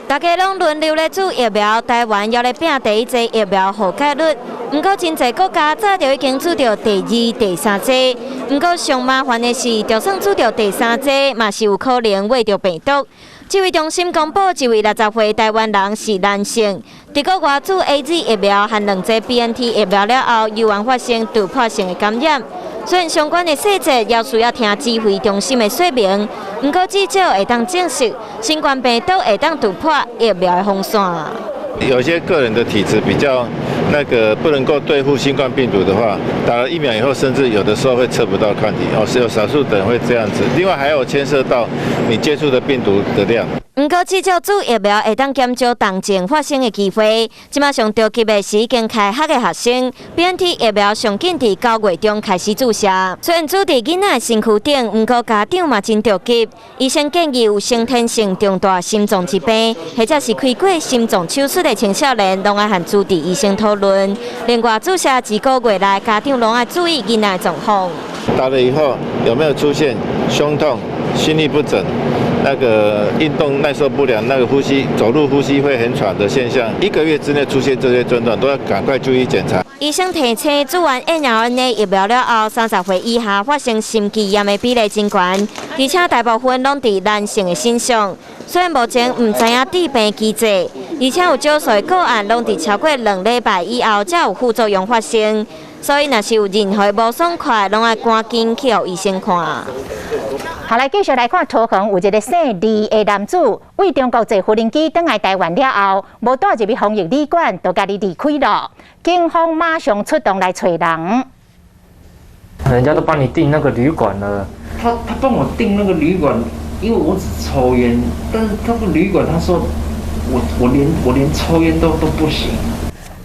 大家攏輪流咧注疫苗，台灣猶咧拚第一劑疫苗覆蓋率。毋過真濟國家早就已經注著第二、第三劑。毋過上麻煩的是，就算注著第三劑，嘛是有可能秽著病毒。指揮中心公布，一位60歲台灣人是男性，佇國外注 AZ 疫苗和兩劑 BNT 疫苗了後，猶原發生突破性的感染。雖然相關的細節猶需要聽指揮中心的說明，毋過至少會當證實新冠病毒會當突破疫苗的防線。有些個人的體質比較那個不能夠對付新冠病毒的話，打了疫苗以後，甚至有的時候會測不到抗體哦，是有少數的人會這樣子。另外還有牽涉到你接觸的病毒的量。毋過至少注疫苗會當減少重症發生的機會。這馬上著急的是已經開學的學生，BNT 疫苗上緊佇9月中開始注射。雖然注佇囡仔身軀頂，毋過家長嘛真著急。醫生建議有先天性重大心臟疾病，或者是開過心臟手術的青少年，攏愛和主治醫生討論。另外，注射一個月內，家長攏愛注意囡仔狀況。打了以後有沒有出現胸痛、心律不整？那個運動耐受不良，那個呼吸走路呼吸會很喘的現象，一個月之內出現這些症狀，都要趕快就醫檢查。醫生提醒，注完 mRNA 疫苗了後，30歲以下發生心肌炎的比例真懸，而且大部分攏佇男性的身上。雖然目前毋知影致病機制，而且有少數個案攏佇超過2禮拜以後才有副作用發生，所以若是有任何無爽快，攏愛趕緊去予醫生看。好，來繼續來看桃園有一个姓李的男子，為中國坐無人機轉來台灣了後，無蹛入去防疫旅館，就家己離開了。警方馬上出動來揣人。人家都幫你訂那個旅館了。他幫我訂那個旅館，因為我只抽菸，但是他個旅館，他說我連抽菸都不行。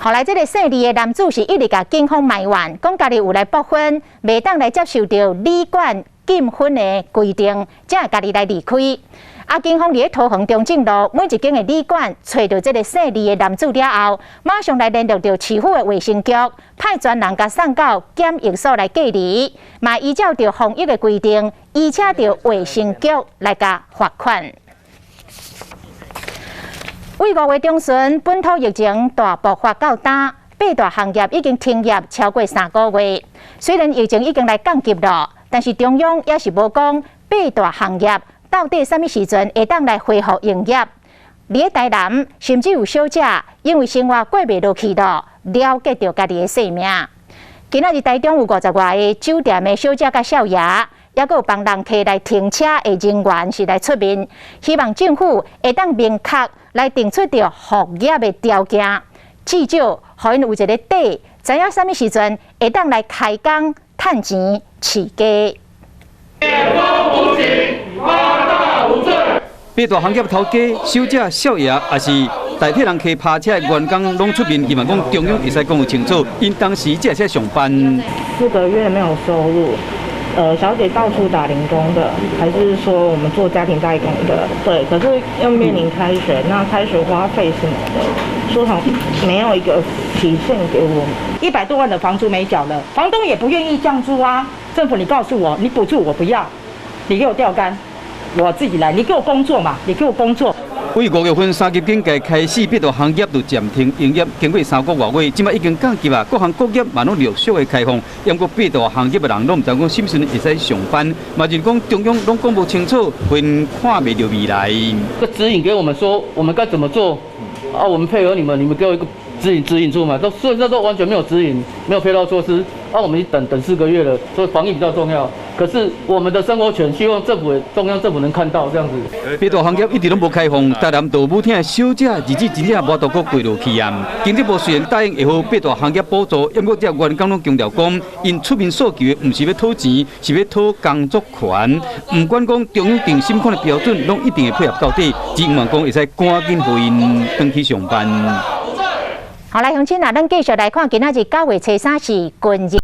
後來，這个姓李的男子是一直共警方埋怨，講家己有來駁薰，袂當來接受著旅館禁薰的規定，才會家己來離開。啊，警方佇咧桃園中正路每一間的旅館揣著這个姓李的男子了後，馬上來聯絡著市府的衛生局，派專人共送到檢疫所來隔離，嘛依照著防疫的規定，依請著衛生局來共罰款。為5月中旬，本土疫情大爆發到今，八大行業已經停業超過3個月。雖然疫情已經來降級了，但是中央猶是無講八大行業到底啥物時陣會當來恢復營業。佇咧台南，甚至有小姐因為生活過袂落去了，了結著家己的性命。今仔日台中有50外个酒店的小姐佮少爺，猶閣有幫人客來停車的人員是來出面，希望政府會當明確來定出著復業的條件，至少予𪜶有一个底，知影啥物時陣會當來開工趁錢飼家。八大行業頭家、小姐、少爺，抑是代替人客泊車的員工，攏出面，希望講中央會使講清楚，𪜶當時才會使上班。4個月沒有收入，小姐到處打零工的，還是說我們做家庭代工的？對，可是要面臨開學，那開學花費什麼的，說好沒有一個期限給我們。100多萬的房租沒繳了，房東也不願意降租啊。政府，你告訴我，你補助我不要，你給我釣竿，我自己來。你給我工作嘛，你給我工作。為5月份三級警戒開始，八大行業就暫停營業，經過3個外月，這擺已經降級啊，各行各業嘛攏陸續的開放。毋過八大行業的人攏毋知講啥物時陣會使上班，嘛就是講中央攏講無清楚，會看袂著未來。個指引給我們說，我們該怎麼做？啊，我們配合你們，你們給我一個指引指引出嘛。都現在都完全沒有指引，沒有配套措施。啊，我們等等4個月了，所以防疫比較重要。可是我們的生活權，希望政府中央政府能看到這樣子。八大行業一直攏無開放，台南道舞廳的小姐日子真正無度閣過落去啊。經濟部雖然答應會予八大行業補助，毋過這員工攏強調講，𪜶出面訴求的毋是欲討錢，是欲討工作權。毋管講中央定啥物款的標準，攏一定會配合到底。只希望講會使趕緊予𪜶轉去上班。好來，鄉親啊，咱繼續來看，今仔日9月初三是軍日。